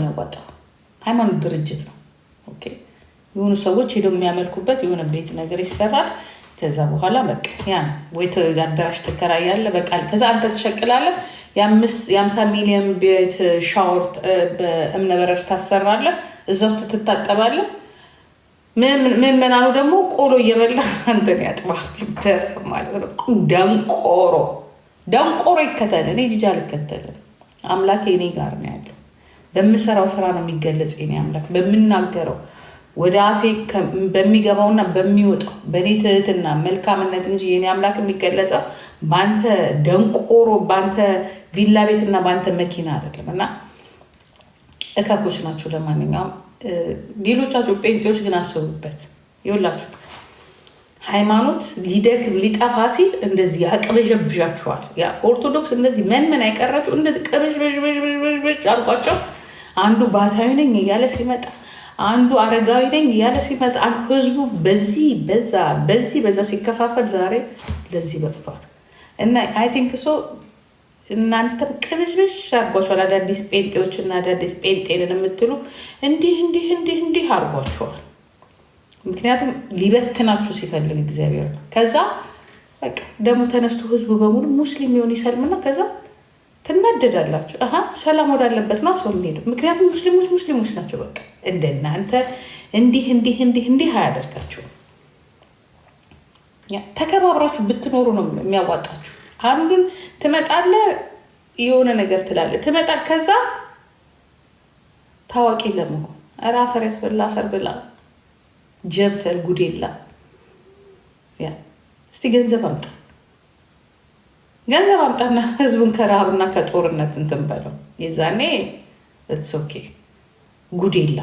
ያዋጣው? ሃይማኖት ድርጅት ነው። Okay፣ የሆኑ ሰዎች ሄደው የሚያመልኩበት የሆነ ቤት ነገር ይሰራል። ከዛ በኋላ በቃ ያ ነው ወይ አዳራሽ ትከራያለህ። በቃ ከዛ አንተ ትሸቅላለህ። የ50 ሚሊዮን ቤት ሻወር በእብነበረድ ታሰራለህ። እዛ ውስጥ ትታጠባለህ። ምዕመናኑ ደግሞ ቆሎ እየበላ አንተን ያጥባል ማለት ነው። ደንቆሮ ደንቆሮ ይከተል። እኔ ጂጂ አልከተልም። አምላኬ እኔ ጋር ነው ያለው። በምሰራው ስራ ነው የሚገለጽ የኔ አምላክ፣ በምናገረው ወደ አፌ በሚገባውና በሚወጣው በእኔ ትህትና መልካምነት እንጂ የኔ አምላክ የሚገለጸው በአንተ ደንቆሮ፣ በአንተ ቪላ ቤትና በአንተ መኪና አይደለም። እና እከኮች ናቸው። ለማንኛውም ሌሎቻችሁ ጴንጤዎች ግን አስቡበት። ይኸውላችሁ ሃይማኖት ሊደክም ሊጠፋ ሲል እንደዚህ ያቅበዠብዣችኋል። ኦርቶዶክስ እንደዚህ ምን አይቀራችሁ እንደዚህ ቅብዥብዥብዥብዥ አልቋቸው። አንዱ ባታዊ ነኝ እያለ ሲመጣ፣ አንዱ አረጋዊ ነኝ እያለ ሲመጣ፣ ህዝቡ በዚህ በዛ በዚህ በዛ ሲከፋፈል ዛሬ ለዚህ በቅቷል። እና I think so እናንተም ቅብዥብዥ አድርጓችኋል። አዳዲስ ጴንጤዎች እና አዳዲስ ጴንጤንን የምትሉ እንዲህ እንዲህ እንዲህ እንዲህ አድርጓችኋል። ምክንያቱም ሊበትናችሁ ሲፈልግ እግዚአብሔር ነው። ከዛ በቃ ደግሞ ተነስቶ ህዝቡ በሙሉ ሙስሊም ሊሆን ይሰልምና ከዛ ትናደዳላችሁ። አሀ ሰላም ወዳለበት ነው ሰው የሚሄደው። ምክንያቱም ሙስሊሞች ሙስሊሞች ናቸው። በቃ እንደናንተ እንዲህ እንዲህ እንዲህ እንዲህ አያደርጋችሁም። ተከባብራችሁ ብትኖሩ ነው የሚያዋጣችሁ። አንዱን ትመጣለህ፣ የሆነ ነገር ትላለህ፣ ትመጣል። ከዛ ታዋቂ ለመሆን ኧረ አፈር ያስበላ አፈር ብላ ጀንፈል ጉዴላ። Yeah፣ እስቲ ገንዘብ አምጣ፣ ገንዘብ አምጣና ህዝቡን ከረሃብና ከጦርነት እንትን በለው። የዛኔ it's okay። ጉዴላ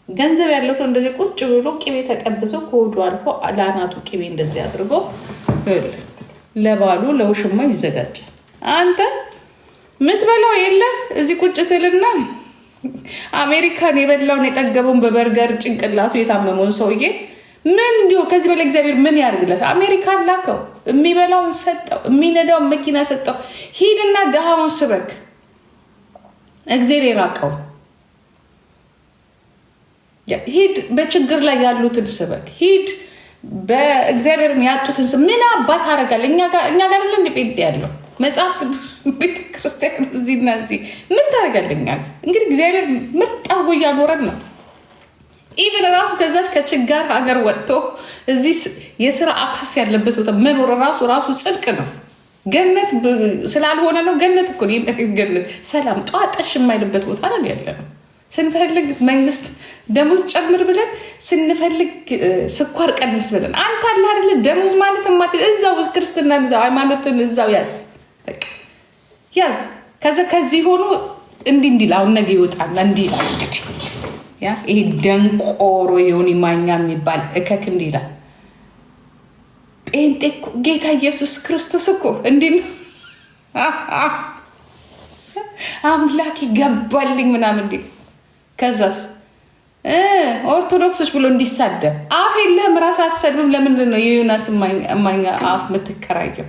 ገንዘብ ያለው ሰው እንደዚህ ቁጭ ብሎ ቅቤ ተቀብዞ ከሆዱ አልፎ ለአናቱ ቅቤ እንደዚህ አድርጎ ለባሉ ለውሽማው ይዘጋጃል። አንተ ምትበላው የለ እዚህ ቁጭ ትልና አሜሪካን የበላውን የጠገበውን በበርገር ጭንቅላቱ የታመመውን ሰውዬ ምን እንዲሁ ከዚህ በላይ እግዚአብሔር ምን ያድርግለት? አሜሪካን ላከው፣ የሚበላውን ሰጠው፣ የሚነዳውን መኪና ሰጠው። ሂድና ድሃውን ስበክ። እግዜር የራቀው ሂድ፣ በችግር ላይ ያሉትን ስበክ። ሂድ፣ በእግዚአብሔርን ያጡትን ምን አባት አደርጋለሁ? እኛ ጋር አይደለ እንደ ጴንጤ ያለው መጽሐፍ ቅዱስ ቤተክርስቲያን እዚህና እዚህ ምን ታደርጋለህ? እኛ እንግዲህ እግዚአብሔር ምርጥ አድርጎ እያኖረን ነው። Even ራሱ ከዛች ከችጋር ሀገር ወጥቶ እዚህ የስራ access ያለበት ቦታ መኖር ራሱ ራሱ ጽድቅ ነው። ገነት ስላልሆነ ነው። ገነት እኮ ገነት ሰላም ጧጠሽ የማይልበት ቦታ ነው ያለ ነው። ስንፈልግ መንግስት ደሞዝ ጨምር ብለን፣ ስንፈልግ ስኳር ቀንስ ብለን፣ አንተ አለ አይደለ ደሞዝ ማለት እዛው ክርስትና እዛው ሃይማኖትን እዛው ያዝ ያዝ። ከዛ ከዚህ ሆኖ እንዲህ እንዲል አሁን ነገ ይወጣና እንዲህ ይላል። እንግዲህ ያ ይሄ ደንቆሮ የሆነ ማኛ የሚባል እከክ እንዲህ ይላል። ጴንጤ እኮ ጌታ ኢየሱስ ክርስቶስ እኮ እንዲህ ነው አምላክ ይገባልኝ ምናምን እንዲህ ከዛስ ኦርቶዶክሶች ብሎ እንዲሳደብ አፍ የለህም፣ ራስ አትሰድብም። ለምንድን ነው የዮናስ ማኛ አፍ የምትከራየው?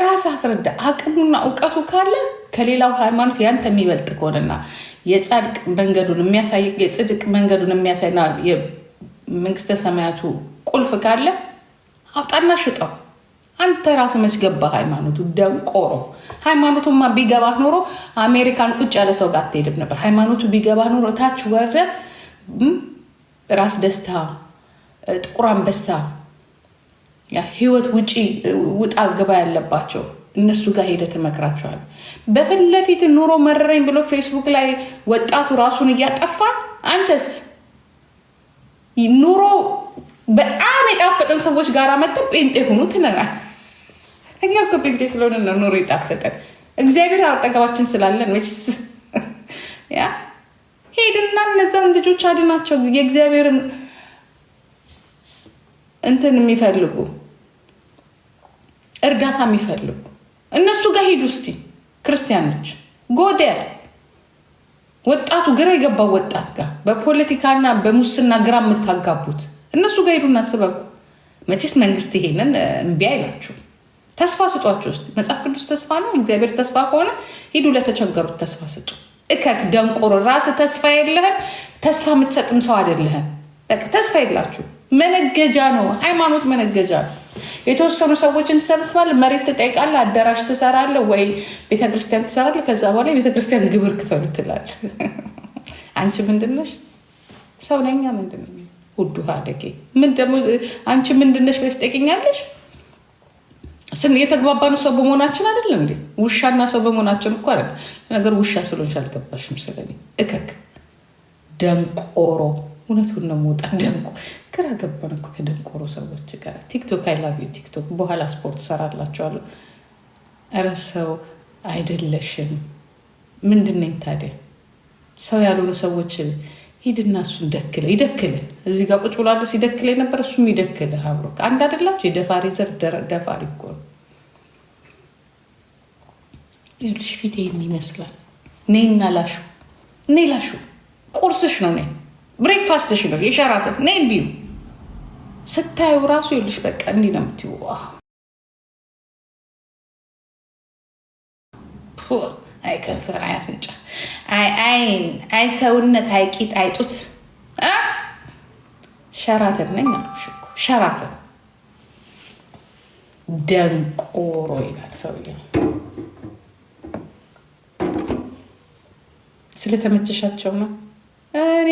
ራስ አስረዳ። አቅሙና እውቀቱ ካለ ከሌላው ሃይማኖት ያንተ የሚበልጥ ከሆነና የጻድቅ መንገዱን የሚያሳይ የጽድቅ መንገዱን የሚያሳይና የመንግስተ ሰማያቱ ቁልፍ ካለ አውጣና ሽጠው። አንተ ራስህ መች ገባህ ሃይማኖቱ? ደንቆሮ። ሃይማኖቱማ ቢገባህ ኖሮ አሜሪካን ቁጭ ያለ ሰው ጋር አትሄድም ነበር። ሃይማኖቱ ቢገባህ ኖሮ ታች ወርደ ራስ ደስታ፣ ጥቁር አንበሳ፣ ህይወት ውጪ ውጣ ግባ ያለባቸው እነሱ ጋር ሄደህ ትመክራቸዋል። በፊት ለፊት ኑሮ መረረኝ ብሎ ፌስቡክ ላይ ወጣቱ ራሱን እያጠፋ አንተስ ኑሮ በጣም የጣፈጠን ሰዎች ጋር መጥተው ጴንጤ ሁኑ ትለናል። እኛ እኮ ጴንጤ ስለሆነ ነው ኑሮ የጣፈጠን። እግዚአብሔር አጠገባችን ስላለን መችስ ያ ሄድና እነዛን ልጆች አድናቸው። የእግዚአብሔርን እንትን የሚፈልጉ እርዳታ የሚፈልጉ እነሱ ጋር ሂዱ እስቲ ክርስቲያኖች፣ go there ወጣቱ ግራ የገባው ወጣት ጋር በፖለቲካና በሙስና ግራ የምታጋቡት እነሱ ጋር ሂዱና ስበኩ። መቼስ መንግስት ይሄንን እምቢ አይላችሁ። ተስፋ ስጧቸው። ውስጥ መጽሐፍ ቅዱስ ተስፋ ነው። እግዚአብሔር ተስፋ ከሆነ ሂዱ ለተቸገሩት ተስፋ ስጡ። እከክ ደንቆሮ፣ ራስ ተስፋ የለህም። ተስፋ የምትሰጥም ሰው አይደለህም። በቃ ተስፋ የላችሁ። መነገጃ ነው ሃይማኖት፣ መነገጃ ነው። የተወሰኑ ሰዎችን ትሰበስባለህ፣ መሬት ትጠይቃለህ፣ አዳራሽ ትሰራለህ ወይ ቤተክርስቲያን ትሰራለህ። ከዛ በኋላ የቤተክርስቲያን ግብር ክፈሉ ትላለህ። አንቺ ምንድነሽ? ሰው ነኛ። ምንድን ነኝ? ውዱ አደጌ ምን ደግሞ አንቺ ምንድነሽ ብለሽ ትጠይቂኛለሽ? የተግባባነው ሰው በመሆናችን አይደለም እንዴ? ውሻና ሰው በመሆናችን እኮ አይደለም። ለነገሩ ውሻ ስለሆንሽ አልገባሽም ስለኔ። እከክ ደንቆሮ፣ እውነቱን ነው መውጣት ደንቆ ግራ ገባን እኮ ከደንቆሮ ሰዎች ጋር። ቲክቶክ፣ I love you ቲክቶክ። በኋላ ስፖርት ሰራላችኋለሁ። ኧረ ሰው አይደለሽም። ምንድን ነኝ ታዲያ? ሰው ያልሆኑ ሰዎች ሂድና እሱን ደክለ ይደክል። እዚህ ጋር ቁጭ ብሎ አለ ሲደክል የነበረ እሱም ይደክል አብሮ። አንድ አይደላቸው። የደፋሪ ዘር ደፋሪ እኮ ነው። ይኸውልሽ ፊት ይሄን ይመስላል። ነይና ላሹ፣ ነይ ላሹ። ቁርስሽ ነው፣ ነይ breakfast ሽ ነው። የሸራተን ነይ ቢዩ ስታዩ ራሱ ይኸውልሽ በቃ እንዲህ ነው የምትይው። አይ ከንፈር፣ አይ አፍንጫ፣ አይ አይን፣ አይ ሰውነት፣ አይ ቂጥ፣ አይ ጡት። ሸራተን ነኝ አልኩሽ እኮ ሸራተን። ደንቆሮ ይላል ሰውዬው። ስለተመቸሻቸው ነው። እኔ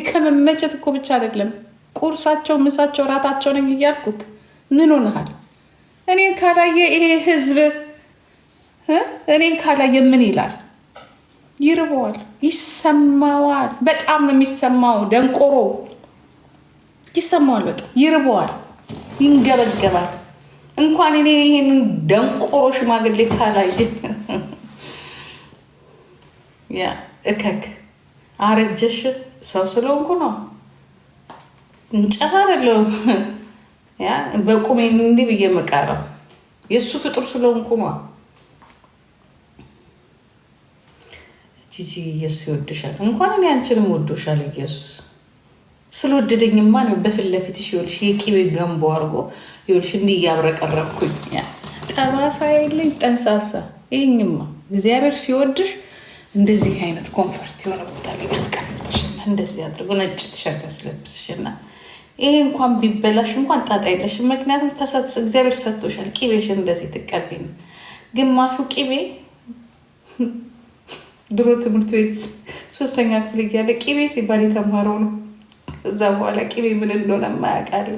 ከመመቸት እኮ ብቻ አይደለም፣ ቁርሳቸው፣ ምሳቸው፣ ራታቸው ነኝ እያልኩክ ምን ሆነሃል? እኔን ካላየ ይሄ ህዝብ እኔን ካላየ ምን ይላል? ይርበዋል፣ ይሰማዋል። በጣም ነው የሚሰማው። ደንቆሮ ይሰማዋል፣ በጣም ይርበዋል፣ ይንገበገባል። እንኳን እኔ ይሄንን ደንቆሮ ሽማግሌ ካላየ ያ እከክ አረጀሽ። ሰው ስለሆንኩ ነው፣ እንጨት አይደለሁም። ያ በቁሜ እንዲህ ብዬ የምቀረው የእሱ ፍጡር ስለሆንኩ ነው። ጂጂ ኢየሱስ ይወድሻል። እንኳን እኔ አንቺንም ወዶሻል ኢየሱስ። ስለወደደኝማ ነው በፊት ለፊትሽ ይኸውልሽ የቂቤ ገንቦ አድርጎ ይኸውልሽ እንዲህ እያብረቀረብኩኝ ጠባሳ የለኝ ጠንሳሳ። ይህኝማ እግዚአብሔር ሲወድሽ እንደዚህ አይነት comfort የሆነ ቦታ ላይ ያስቀምጥሽና እንደዚህ አድርጎ ነጭ ቲሸርት ያስለብስሽና ይሄ እንኳን ቢበላሽ እንኳን ጣጣ የለሽም። ምክንያቱም እግዚአብሔር ሰጥቶሻል። ቂቤሽን እንደዚህ ትቀቢ ነው። ግማሹ ቂቤ ድሮ ትምህርት ቤት ሶስተኛ ክፍል እያለ ቂቤ ሲባል የተማረው ነው። ከዛ በኋላ ቂቤ ምን እንደሆነ የማያውቃል።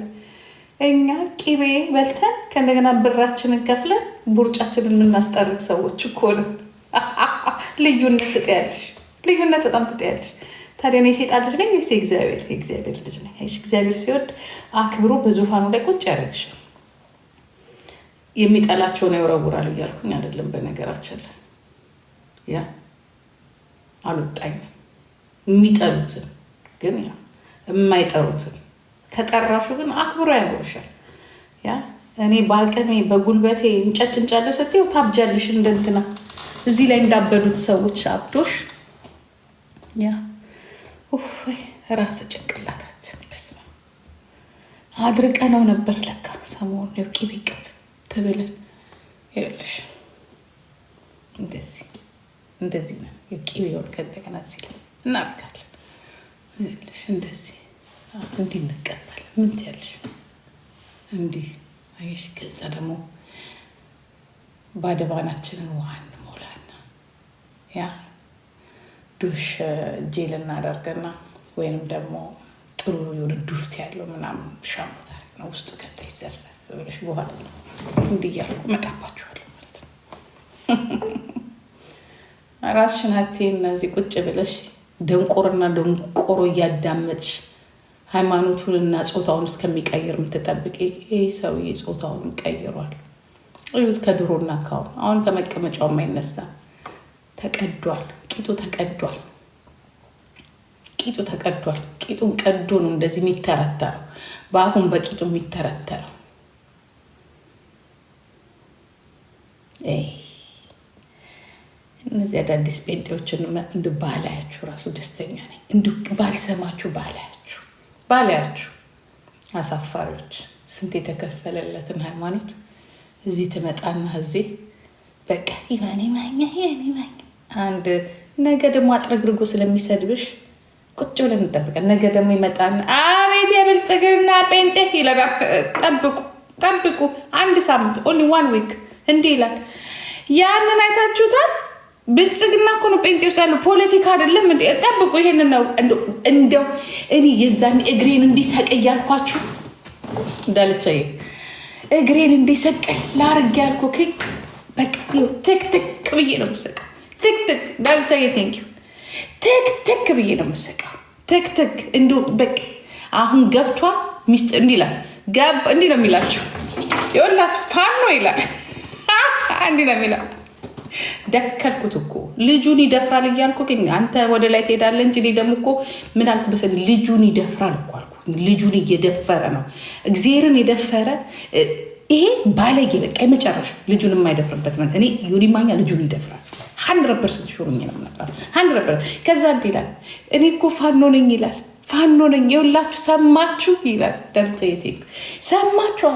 እኛ ቂቤ በልተን ከእንደገና ብራችንን ከፍለን ቡርጫችንን የምናስጠርግ ሰዎች እኮ ነን። ልዩነት ትጠያለሽ፣ ልዩነት በጣም ትጠያለሽ። ታዲያ እኔ የሴጣን ልጅ ነኝ ወይስ የእግዚአብሔር? የእግዚአብሔር ልጅ ነኝ። እግዚአብሔር ሲወድ አክብሮ በዙፋኑ ላይ ቁጭ ያደርግሻል። የሚጠላቸውን ይወረውራል እያልኩኝ አይደለም። በነገራችን ላይ ያ አልወጣኝም። የሚጠሉትን ግን ያ የማይጠሩትን ከጠራሹ ግን አክብሮ ያኖርሻል። ያ እኔ በአቅሜ በጉልበቴ እንጨጭ እንጫለሁ ስትይው ታብጃለሽ። እንደንትና እዚህ ላይ እንዳበዱት ሰዎች አብዶሽ ያ ራስ ጭንቅላታችን በስመ አብ አድርቀ ነው ነበር ለካ ሰሞኑን ቅቤ ቅብት ብለን ይኸውልሽ እንደዚህ እንደዚህ ነው ቅቤውን ከእንደገና ሲል እናደርጋለን። ይኸውልሽ እንደዚህ እንዲህ እንቀባለን። ምን ትያለሽ? እንዲህ አየሽ። ከዛ ደግሞ ባደባናችንን ውሃ እንሞላና ያ ዱሽ ጄል እናደርግና ወይንም ደግሞ ጥሩ የሆነ ዱፍት ያለው ምናምን ሻምፖ ታደርግ ነው ውስጡ ገብተሽ ዘፍዘፍ ብለሽ በኋላ እንዲህ እያልኩ እመጣባችኋለሁ ማለት ነው። ራስሽን አቴ እነዚህ ቁጭ ብለሽ ደንቆርና ደንቆሮ እያዳመጥሽ ሃይማኖቱንና ጾታውን እስከሚቀይር የምትጠብቂ ይህ ሰውዬ ጾታውን ቀይሯል። እዩት፣ ከድሮና ካሁን አሁን ከመቀመጫውም አይነሳም። ተቀዷል፣ ቂጡ ተቀዷል፣ ቂጡ ተቀዷል። ቂጡን ቀዶ ነው እንደዚህ የሚተረተረው፣ በአፉን በቂጡ የሚተረተረው። እነዚህ አዳዲስ ጴንጤዎችን እንዱ ባላያችሁ ራሱ ደስተኛ ነኝ። እንዱ ባልሰማችሁ ባላያችሁ ባላያችሁ አሳፋሪዎች፣ ስንት የተከፈለለትን ሃይማኖት እዚህ ትመጣና እዚህ በቃ ይማኔ ማኛ ይኔ ማኛ አንድ ነገ ደግሞ አጥረግርጎ ስለሚሰድብሽ ቁጭ ብለን እንጠብቃለን። ነገ ደግሞ ይመጣና አቤት የብልጽግና ጴንጤ ይለናል። ጠብቁ ጠብቁ፣ አንድ ሳምንት፣ only one week እንዲህ ይላል። ያንን አይታችሁታል። ብልጽግና እኮ ነው ጴንጤ ውስጥ ያለው፣ ፖለቲካ አይደለም። እንዴ ጠብቁ። ይሄንን ነው እንደው እኔ የዛን እግሬን እንዲሰቅ እያልኳችሁ እንዳልቻዬ እግሬን እንዲሰቅል ላርግ ያልኩክኝ በቃ ትክ ትክ ብዬ ነው የምሰቀው። ትክ ትክ ዳልቻዬ thank you። ትክ ትክ ብዬ ነው የምሰቀው። ትክ ትክ እንዲሁ በቃ አሁን ገብቷ ሚስጥ እንዲህ ይላል። ገብ እንዲህ ነው የሚላችሁ። ይኸውላችሁ ፋኖ ይላል። እንዲህ ነው የሚለው። ደከልኩት እኮ ልጁን ይደፍራል እያልኩ ግን አንተ ወደ ላይ ትሄዳለህ እንጂ እኔ ደግሞ እኮ ምን አልኩ መሰለኝ? ልጁን ይደፍራል እኮ አልኩ። ልጁን እየደፈረ ነው። እግዚአብሔርን የደፈረ ይሄ ባለጌ በቃ የመጨረሻ ልጁን የማይደፍርበት እኔ ዮኒ ማኛ ልጁን ይደፍራል። 100% sure ነው የምነግራችሁ። 100%። ከዛ እንዲህ ይላል፣ እኔ እኮ ፋኖ ነኝ ይላል። ፋኖ ነኝ የሁላችሁ ሰማችሁ ይላል። ደርጀ ሰማችሁ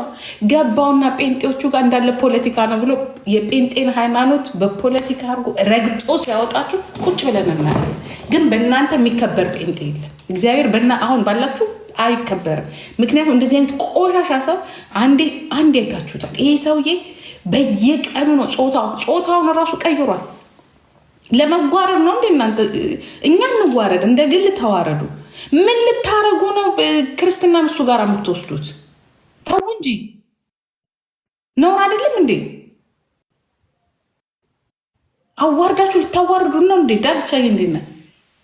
ገባውና ጴንጤዎቹ ጋር እንዳለ ፖለቲካ ነው ብሎ የጴንጤን ሃይማኖት በፖለቲካ አድርጎ ረግጦ ሲያወጣችሁ ቁጭ ብለን እናያለን። ግን በእናንተ የሚከበር ጴንጤ የለም። እግዚአብሔር በና አሁን ባላችሁ አይከበርም። ምክንያቱም እንደዚህ አይነት ቆሻሻ ሰው አንዴ አንዴ አይታችሁታል። ይሄ ሰውዬ በየቀኑ ነው ጾታውን ራሱ ቀይሯል። ለመዋረድ ነው እንደ እናንተ እኛ እንዋረድ፣ እንደ ግል ተዋረዱ። ምን ልታረጉ ነው ክርስትናን እሱ ጋር የምትወስዱት? ተው እንጂ፣ ነውር አይደለም እንዴ? አዋርዳችሁ ልታዋርዱ ነው እንዴ? ዳልቻ እንዴት ነህ?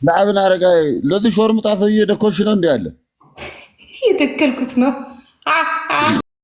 ለአብን አረጋዊ ለዚህ ሾርሙጣ ሰውዬ ደኮልሽ ነው እንዲ ያለ የደከልኩት ነው።